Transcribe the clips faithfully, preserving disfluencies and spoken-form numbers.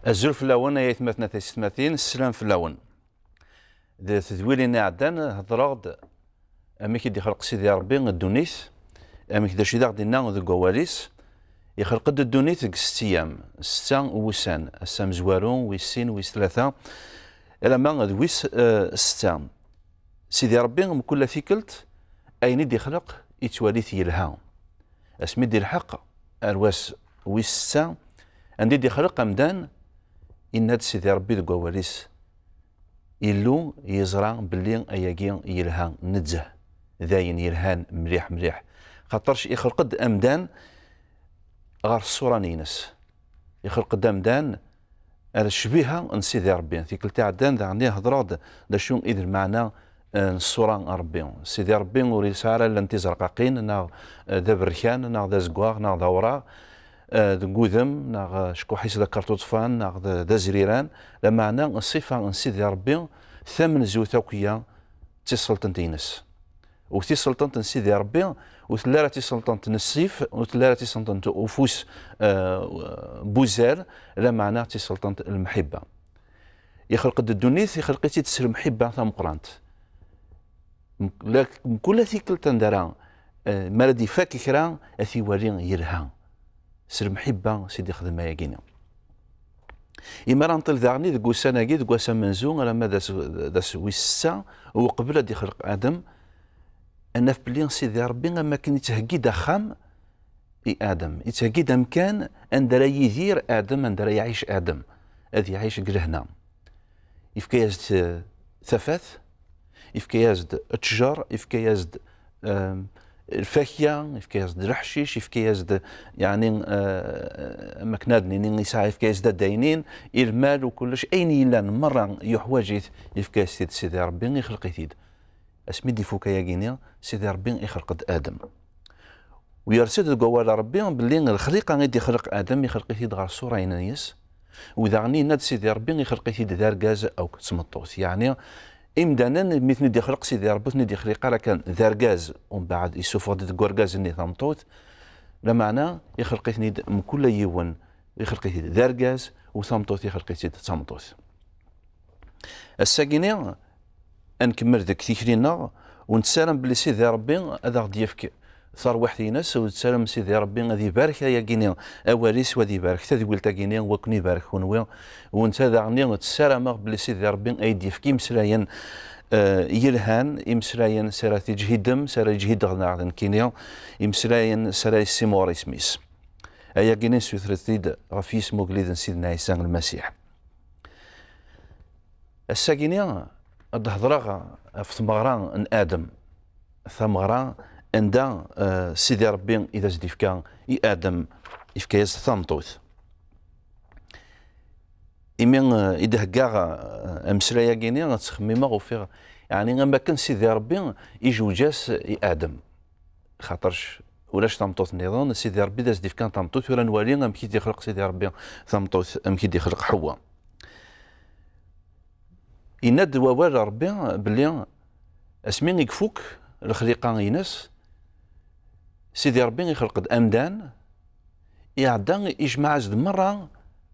Azul fell-awen, ay aytmaten, a tisetmatin, sslam fell-awen. Di tedwilin iɛeddan, hedreɣ-d amek i d-ixleq Sidi Ṛebbi ddunit, amek d acu i d aɣ-d-inna deg wawal-is. Ixleq-d ddunit deg setta yyam, setta n wussan, ass amezwaru, wis sin, wis tlata, alamma d wis, eh, setta. Sidi Ṛebbi, mkul tikkelt, ayen i d-ixleq, ittwali-t yelha. Asmi d-ilḥeq ar wass wis setta, anda i d-ixleq amdan, inna-d Sidi Ṛebbi deg wawal-is, Illu yeẓra belli ayagi yelha nezzeh, d ayen yelhan mliḥ mliḥ, xaṭerc ixleq-d amdan ɣer ṣṣura-ines. Ixleq-d amdan ar ccbiha n Sidi Ṛebbi. Tikkelt iɛeddan daɣen i hedreɣ-d d acu i d lmeɛna, eh, n ṣṣura n Ṛebbi. Sidi Ṛebbi ur yesɛi ara allen tizerqaqin, neɣ, eh, d aberkan, neɣ d azeggaɣ, neɣ d awraɣ, eh, deg wudem, neɣ, eh, ckuḥ-is d akerṭuṭfan, neɣ d, d azriran. Lameɛna ṣṣifa n Sidi Ṛebbi tamenzut akk-ya d tiselṭent-ines. U tiselṭent n Sidi Ṛebbi ur telli ara d tiselṭent n ssif, ur telli ara d tiselṭent n ufus, eh, n wuzzal, lameɛna d tiselṭent n lemḥibba. Ixleq-d ddunit, ixleq-itt-id s lemḥibba tameqqrant. M-, la-, mkul tikkelt anda ara, eh, mi ara d-ifak kra, ad t-iwali yelha. S lemḥibba s i d-ixdem ayagi-nni. Imi ara nṭil daɣen deg ussan-agi, deg wass amenzu, alamma d ass, d ass wis setta, uqbel ad d-ixleq Adem, ad naf belli Sidi Ṛebbi am akken ittheggi-d axxam i Adem. Ittheggi-d amkan anda ara yidir Adem, anda ara iɛic Adem. Ad iɛic deg lehna. Yefka-yas-d, eh, tafat, yefka-yas-d ttjer, yefka-yas-d, ehm, lfakya, yefka-yas-d leḥcic, yefka-yas-d, yeɛni, eh, am akken ad nini, yesɛa, yefka-yas-d adaynin, i lmal u kullec, ayen yellan merra yuḥwaǧ-it, yefka-yas-t-id Sidi Ṛebbi, ixleq-it-id. Asmi d-ifuk ayagi-nni, Sidi Ṛebbi ixleq-d Adem. U yers-d deg wawal n Ṛebbi belli lexliqa i d-ixleq Adem, ixleq-it-id ɣer ṣṣura-ines. U daɣen yenna-d Sidi Ṛebbi ixleq-it-id d argaz akked tmeṭṭut. Yeɛni, imdanen, mi ten-id-ixleq Sidi Ṛebbi, ur ten-id-ixliq ara kan d argaz, umbeɛd isuffeɣ-d deg urgaz-nni tameṭṭut. Lameɛna, ixleq-iten-id mkul yiwen, ixleq-it-id d argaz, u tameṭṭut ixleq-itt-id d tameṭṭut. Ass-agi-nni, ad nkemmel deg tikli-nneɣ, u nessaram belli Sidi Ṛebbi ad aɣ-d-yefk tarwiḥt-ines, u nessaram Sidi Ṛebbi ad ibarek ayagi-nni awal-is, u ad ibarek tadwilt-agi-nni, u ad ken-ibarek kunwi. U netta daɣen, ssarameɣ belli Sidi Ṛebbi ad yi-d-yefk imeslayen, eh, yelhan, imeslayen s ara tǧehidem, s ara yeǧhideɣ daɣen nekkini, imeslayen s ara yessimɣur isem-is. Ayagi-nni nessutret-t-id ɣef yisem ugellid n Sidna Ɛisa Lmasiḥ. Ass-agi-nni ad d-hedreɣ ɣef tmeɣra n Adem, tameɣra anda, eh, Sidi Ṛebbi i d as-d-ifka i Adem, ifka-yas tameṭṭut. Imi, eh, i d-heggaɣ, eh, ameslay-agi-nni, ad ttxemmimeɣ, ufiɣ, yeɛni, am akken Sidi Ṛebbi ijewǧ-as i Adem. Xaṭerc ulac tameṭṭut nniḍen, Sidi Ṛebbi d as-d-ifkan tameṭṭut, tura nwali amek i d-ixleq Sidi Ṛebbi tameṭṭut, amek i d-ixleq Ḥewwa. Yenna-d wawal Ṛebbi belli asmi i ifuk lexliqa-ines, Sidi Ṛebbi ixleq-d amdan, iɛedda ijmeɛ-as-d merra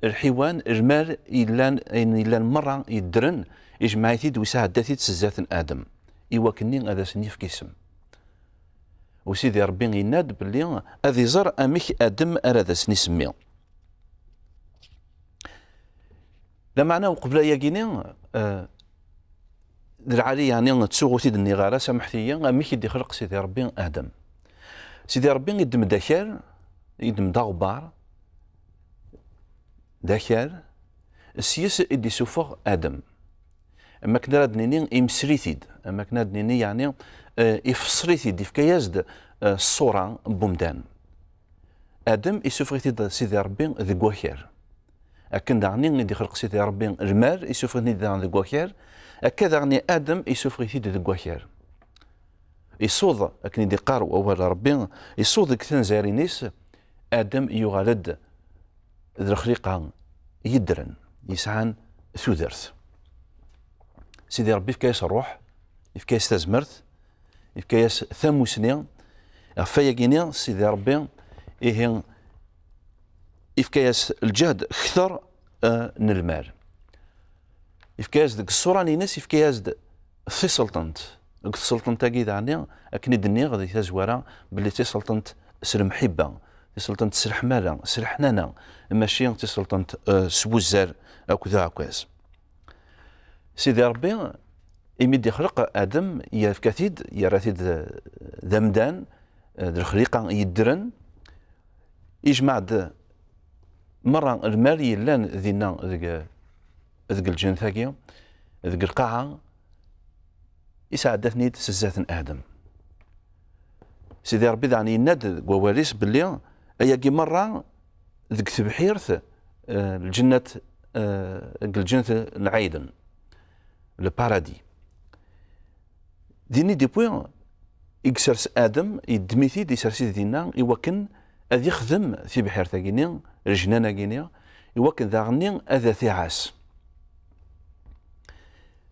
lḥiwan, lmal yellan, ayen yellan merra yeddren, ijmeɛ-it-id u isɛedda-t-id s zdat n Adem, i wakken-nni ad asen-yefk isem. U Sidi Ṛebbi yenna-d belli ad iẓer amek Adem ara d asen-isemmi. Lameɛna uqbel ayagi-nni, eh, d lɛali, yeɛni ttuɣ ur t-id-nniɣ ara, samḥet-iyi, amek i d-ixleq Sidi Ṛebbi Adem. Sidi Ṛebbi iddem-d akal, iddem-d aɣebbar, d akal, s-yes i d-isuffeɣ Adem. Am akken ara d-nini, imsel-it-id, am akken ara d-nini, yeɛni, eh, ifeṣṣel-it-id, ifka-yas-d, eh, ṣṣura n wemdan. Adem isuffeɣ-it-id Sidi Ṛebbi deg wakal. Akken daɣen i d-ixleq Sidi Ṛebbi lmal, isuffeɣ-it-id daɣen deg wakal. Akka daɣen Adem isuffeɣ-it-id deg wakal. Isuḍ, akken i d-iqqar wawal Ṛebbi, isuḍ deg tanzarin-is, Adem yuɣal-d d lexliqa yeddren, yesɛan tudert. Sidi Ṛebbi ifka-yas ṛṛuḥ, ifka-yas tazmert, ifka-yas tamusni. Ɣef wayagi-nni, Sidi Ṛebbi, ihi, ifka-yas lǧehd kter eh, n lmal. Yefka-yas deg ṣṣura-nni-ines, yefka-yas-d tiselṭent. Deg tselṭent-agi daɣen, akken i d-nniɣ di tazwara, belli d tiselṭent s lemḥibba, tiselṭent s leḥmala, s leḥnana, mačči d tiselṭent, eh, s wuzzal akked uɛekkaz. Sidi Ṛebbi, imi d-ixleq Adem, yefka-t-id, yerra-t-id d, d amdan, d lexliqa yeddren, ijmeɛ-d merra lmal yellan dinna deg, deg lǧennet-agi, deg lqaɛa, isɛedda-ten-id s zdat n Adem. Sidi Ṛebbi daɣen yenna-d deg wawal-is belli ayagi merra deg tebḥirt, eh, lǧennet, eh, deg lǧennet n Ɛiden, le paradis. Din i d-iwwi, i yessers Adem, yeddem-it-id, yessers-it dinna i wakken ad ixdem tibḥirt-agi-nni, lejnan-agi-nni, i wakken daɣen-nni ad t-iɛass.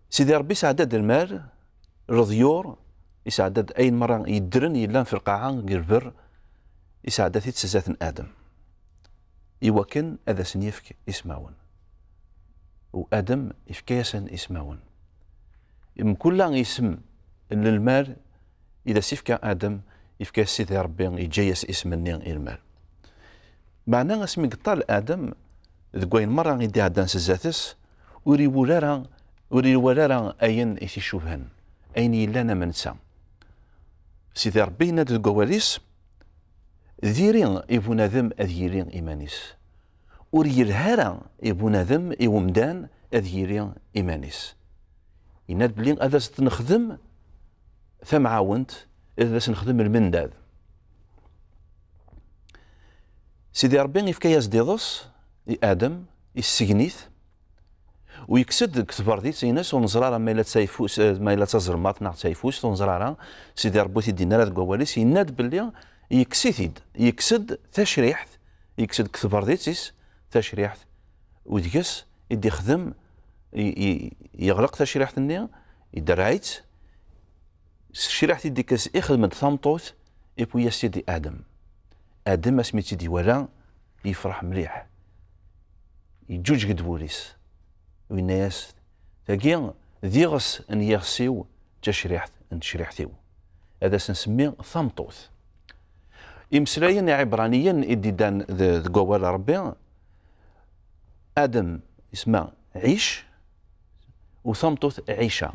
Sidi Ṛebbi isɛedda-d lmal, leḍyur, isɛedda-d ayen merra yeddren yellan fi lqaɛa, deg lberr, isɛedda-t-id s zdat n Adem, i wakken ad asen-yefk ismawen. U Adem ifka-yasen ismawen. Mkul isem n lmal i d as-ifka Adem, ifka-yas Sidi Ṛebbi, yeǧǧa-yas isem-nni i lmal. Meɛna asmi yeṭṭal Adem, deg wayen merra i d-iɛeddan s zdat-s, ur iwul ara, ur iwala ara ayen i t-icubhen, ayen yellan am netta. Sidi Ṛebbi yenna-d deg wawal-is, diri i bunadem ad yili iman-is. Ur yelha ara i bunadem, i umdan, ad yili iman-is. Yenna-d belli ad as-d-nexdem tamɛawent, ad as-nexdem lmendad. Sidi Ṛebbi ifka-yas-d iḍes i Adem, issegen-it, u yekkes-d deg tberdit-ines, ur neẓri ara ma yella d tayeffust, eh, ma yella d tazelmaḍt neɣ d tayeffust, ur neẓri ara. Sidi Ṛebbi ur t-id-yenni ara deg wawal-is, yenna-d belli yekkes-it-id, yekkes-d tacriḥt, yekkes-d deg tberdit-is tacriḥt, u deg-s i d-ixdem, i, i, yeɣleq tacriḥt-nni, iderreɛ-itt, s tecriḥt i d-ikkes ixdem-d tameṭṭut, iwwi-yas-tt-id i Adem. Adem, asmi tt-id-iwala, yefreḥ mliḥ. Yeǧǧuǧeg-d wul-is. U yenna-yas, tagi d iɣes n yiɣes-iw, d tacriḥt n tecriḥt-iw. Ad as-nsemmi tameṭṭut. Imeslayen iɛibraniyen i d-iddan de-, deg wawal n Ṛebbi, Adem isma Ɛic, u tameṭṭut Ɛica.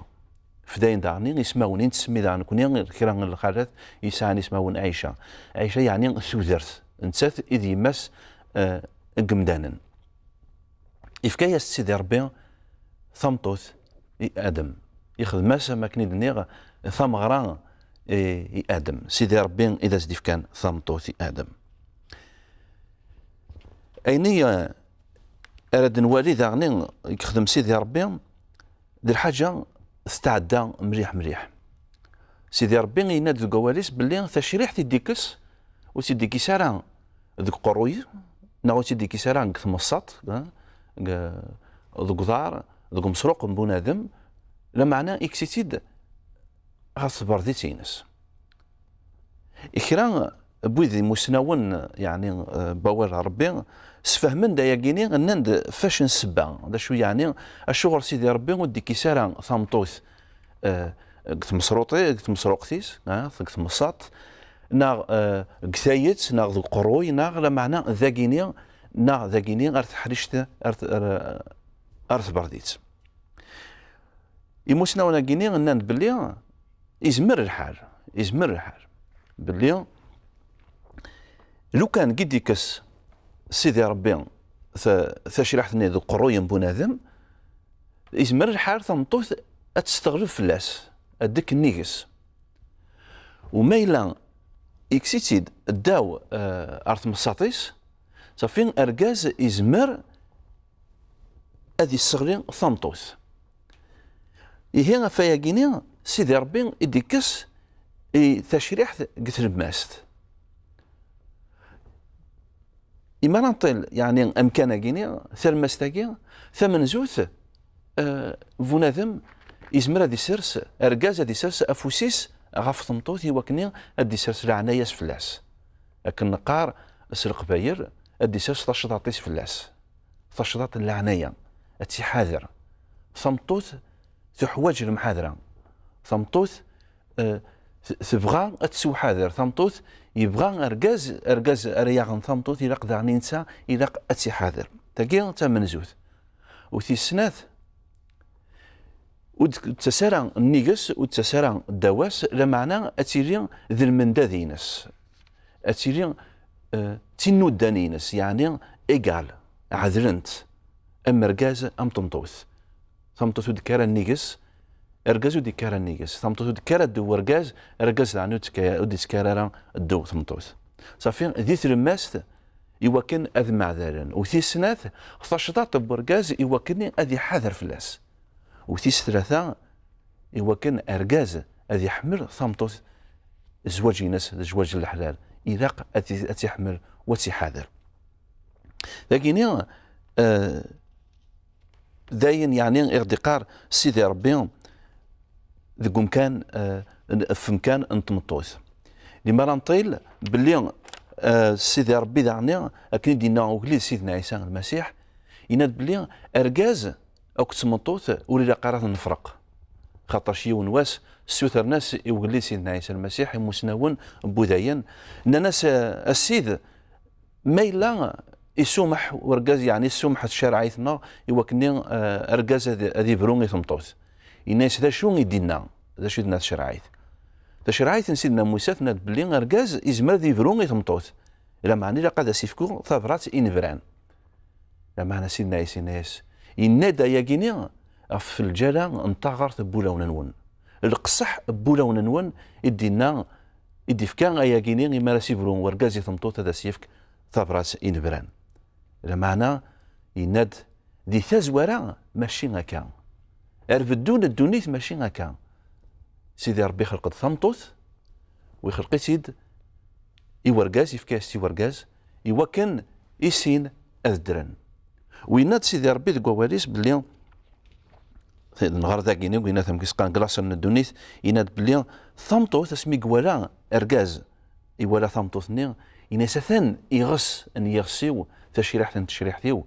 F dayen daɣen ismawen i nettsemmi daɣen nekni, kra n lxalat yesɛan ismawen Ɛica. Ɛica yeɛni tudert, nettat i d yemma-s, eh, n yemdanen. Ifka-yas-d Sidi Ṛebbi tameṭṭut i Adem. Ixdem-as, am akken i d-nniɣ, tameɣra i, i Adem. Sidi Ṛebbi i d as-d-ifkan tameṭṭut i Adem. Ayen i, eh, ara d-nwali daɣen i yexdem Sidi Ṛebbi, d lḥaǧa tetɛedda mliḥ mliḥ. Sidi Ṛebbi yenna-d deg wawal-is belli tacriḥt i d-ikkes, ur tt-id-ikkis ara deg uqerruy, neɣ ur tt-id-ikkis ara deg tmeṣṣaṭ, eh, deg, deg uḍar, deg umesruq n bunadem, lameɛna ikkes-itt-id ɣef tberdit-ines. Kra n wid imusnawen, yeɛni, eh, n wawal n Ṛebbi, sfehmen-d ayagi-ni, nnan-d fac n ssebba. D acu yeɛni? Acuɣer Sidi Ṛebbi ur d-ikkis ara tameṭṭut, eh, deg tmesruṭi-, deg tmesruqt-is, eh, deg tmeṣṣaṭ, neɣ, eh, deg tayet, neɣ deg uqerruy, neɣ lameɛna dagini, neɣ dagini ar teḥrict, ar, ar, ar tberdit? Imusnawen-agi-ni nnan-d belli izmer lḥal, izmer lḥal belli lukan i d-ikkes Sidi Ṛebbi ta-, tacriḥt-nni deg uqerruy n bunadem, izmer lḥal tameṭṭut ad testeɣleb fell-as, ad d-tekk nnig-s. U ma yella ikkes-itt-id ddaw, eh, ar tmeṣṣaṭ-is, safi argaz izmer ad yesseɣli tameṭṭut. Ihi ɣef wayagi-ni, Sidi Ṛebbi i d-ikkes i tacriḥt deg tlemmast. Imi ara nṭil, yeɛni amkan-agi-ni, talemmast-agi tamenzut, eh, bunadem izmer ad isers, argaz ad isers afus-is ɣef tmeṭṭut i wakken ad d-isers leɛnaya-s fell-as. Akken neqqar s leqbayel, ad d-isers tacḍaṭ-is fell-as. tacḍaṭ n leɛnaya, ad tt-iḥader. Tameṭṭut tuḥwaǧ lemḥadra. Tameṭṭut, eh, t-, tebɣa ad tessewḥader. Tameṭṭut yebɣa argaz, argaz ara yaɣen tameṭṭut, ilaq daɣen i netta, ilaq ad tt-iḥader. Tagi d tamenzut. U tis snat, ur d-, tettas ara nnig-s, ur d-tettas ara ddaw-as, lameɛna ad tili d lmendad-ines. Ad tili, eh, d tinnuddan-ines, yeɛni égal, ɛedlent, am urgaz am tmeṭṭut. Tameṭṭut ur d-tekka ara nnig-s, argaz ur d-yekka ara nnig-s. Tameṭṭut ur d-tekka ara ddaw urgaz, argaz daɣen ur d-tekka, ur d-yettekka ara ddaw tmeṭṭut. Safi, di tlemmast, i wakken ad mmaɛdalen. U tis snat, tacḍaṭ n urgaz i wakken ad iḥader fell-as. U tis tlata, i wakken argaz ad iḥemmel tameṭṭut, zzwaǧ-ines d zzwaǧ n leḥlal, ilaq ad t-, ad tt-iḥemmel u ad tt-iḥader. Dagini, eh, d ayen, yeɛni, i ɣ-d-iqqar Sidi Ṛebbi deg umkan, eh, n-, ɣef umkan n tmeṭṭut. Limer ad nṭil belli, eh, Sidi Ṛebbi daɣni, akken i d-yenna ugellid Sidna Ɛisa Lmasiḥ, yenna-d belli argaz akked tmeṭṭut ur ilaq ara ad ten-nefreq. Xaṭerc yiwen wass, ssutren-as i ugellid Sidna Ɛisa Lmasiḥ, imusnawen n wudayen, nnan-as, "A, a Ssid, ma yella isumeḥ urgaz, yeɛni isumeḥ tcerɛit-nneɣ i wakken, eh, argaz ad, ad ibru i tmeṭṭut." Yenna-yas, "D acu i d-inna? D acu i d-tenna tcerɛit?" Tacerɛit n Sidna Musa tenna-d belli argaz izmer ad ibru i tmeṭṭut, lameɛna ilaq ad as-ifku tabrat inebran. Lameɛna Sidna Ɛisa yenna-yas, yenna-d ayagi-ni ɣef lǧala n taɣert n wulawen-nwen. Lqeṣṣeḥ n wulawen-nwen i d-inna, i d-ifka ayagi-ni imi ara s-ibru wergaz i tmeṭṭut ad as-yefk tabrat inebran. Lameɛna yenna-d di tazwara mačči akka. Ar beddu n ddunit mačči akka. Sidi Ṛebbi ixleq-d tameṭṭut, u ixleq-itt-id i wergaz, yefka-yas-tt i wergaz, i wakken i sin ad ddren. U yenna-d Sidi Ṛebbi deg wawal-is belli, nɣer dagini, u yenna-t amek i s-qqaren deg laṣel n ddunit, yenna-d belli tameṭṭut, asmi i iwala argaz, iwala tameṭṭut-nni, yenna-yas, "Atan iɣes n yiɣes-iw, tacriḥt n tecriḥt-iw."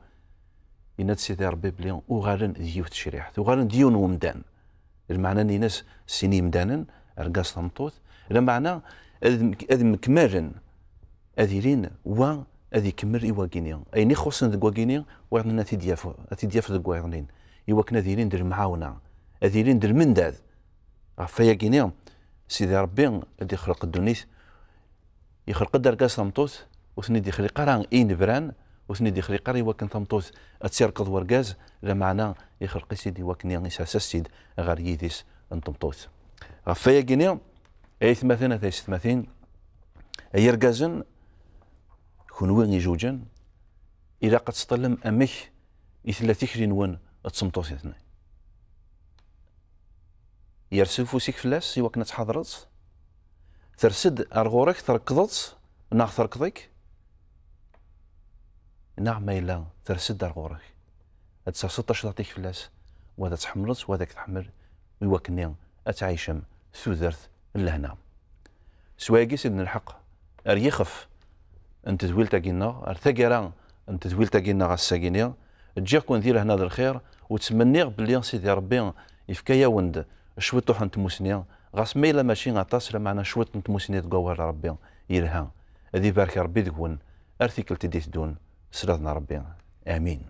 Yenna-d Sidi Ṛebbi belli uɣalen d yiwet tecriḥt, uɣalen d yiwen n umdan. Lmeɛna-nni-ines sin yimdanen, argaz tameṭṭut, lameɛna ad m-, ad mkemmalen, ad ilin, wa ad ikemmel i wagini. Ayen ixuṣṣen deg wagini, wayeḍ-nni ad t-id-yaf, ad t-id-yaf deg wayeḍ-nni, i wakken ad ilin d lemɛawna, ad ilin d lmendad. Ɣef wayagini, Sidi Ṛebbi ad ixleq ddunit, ixleq-d argaz tameṭṭut, ur ten-id-ixliq ara i inebran, ur ten-id-ixliq ara i wakken tameṭṭut ad tt-irkeḍ wergaz, lameɛna ixleq-itt-id i wakken isers-as-tt-id ɣer yidis n tmeṭṭut. Ɣef wayagini, ay atmaten, a taysetmatin, ay irgazen, kunwi ijujen, ilaq ad teṭṭalem amek i tella tikli-nwen d tmeṭṭut-nni. Yers ufus-ik fell-as i wakken ad tḥadreḍ? Ters-d ar ɣur-k, trekḍeḍ-tt neɣ terkeḍ-ik? Neɣ ma yella ters-d ar ɣur-k, ad terseḍ tacḍaṭ-ik fell-as, wa ad tt-tḥemmleḍ, wa ad k-tḥemmel, i wakken ad tɛicem tudert n lehna. S wayagi i d-nelḥeq ar yixef n tedwilt-agi-nneɣ, ar taggara n tedwilt-agi-nneɣ ass-agi-nni. Ǧǧiɣ-ken di lehna d lxir, u ttmenniɣ belli Sidi Ṛebbi yefka-yawen-d cwiṭuḥ n tmusni, ɣas ma yella mačči aṭas, lameɛna cwiṭ n tmusni deg wawal n Ṛebbi yelha. Ad ibarek Ṛebbi deg-wen ar tikkelt i d-iteddun, s laḍn n Ṛebbi. Amin.